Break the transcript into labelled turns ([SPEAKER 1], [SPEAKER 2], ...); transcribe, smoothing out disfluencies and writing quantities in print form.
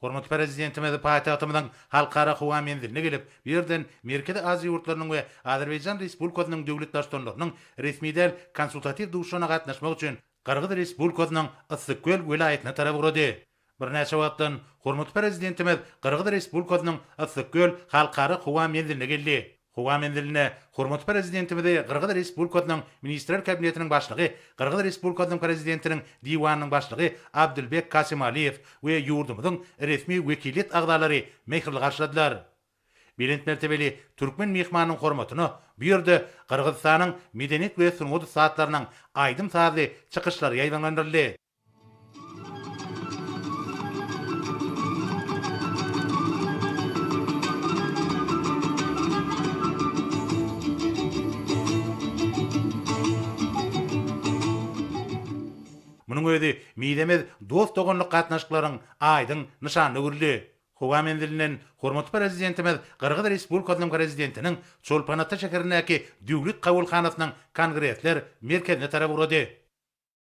[SPEAKER 1] Hormatly Prezidentimiz paýtagtymyzyň Halkara howa menziline gelip, bu ýerden Merkezi Aziýa ýurtlarynyň we Azerbaýjan Respublikasynyň döwlet Baştutanlarynyň resmi däl konsultatiw duşuşygyna gatnaşmak üçin Gyrgyz Respublikasynyň Yssyk-Köl welaýatyna tarap ugrady. Birnäçe wagtdan hormatly Prezidentimiz Gyrgyz Respublikasynyň Yssyk-Köl Halkara howa menziline geldi. Howa menzilinde hormatly Prezidentimizi Gyrgyz Respublikasynyň Ministrler Kabinetiniň Başlygy, Gyrgyz Respublikasynyň Prezidentiniň Diwanynyň Başlygy Abdylbek Kasymaliýew we ýurdumyzyň resmi wekiliýet agzalary mähirli garşyladylar. Belent mertebeli türkmen myhmanynyň hormatyna bu ýerde Gyrgyzystanyň medeniýet we sungat ussatlarynyň aýdym-sazly çykyşlary ýaýbaňlandyryldy. Munuň özi mizemez dost-doganlyk gatnaşyklaryň aýdyň nyşanyna öwrüldi. Howa menzilinden hormatly Prezidentimiz Gyrgyz Respublikasynyň Prezidentiniň Çolpan-Ata şäherindäki Döwlet kabulhanasynyň Kongresler merkezine tarap ugrady.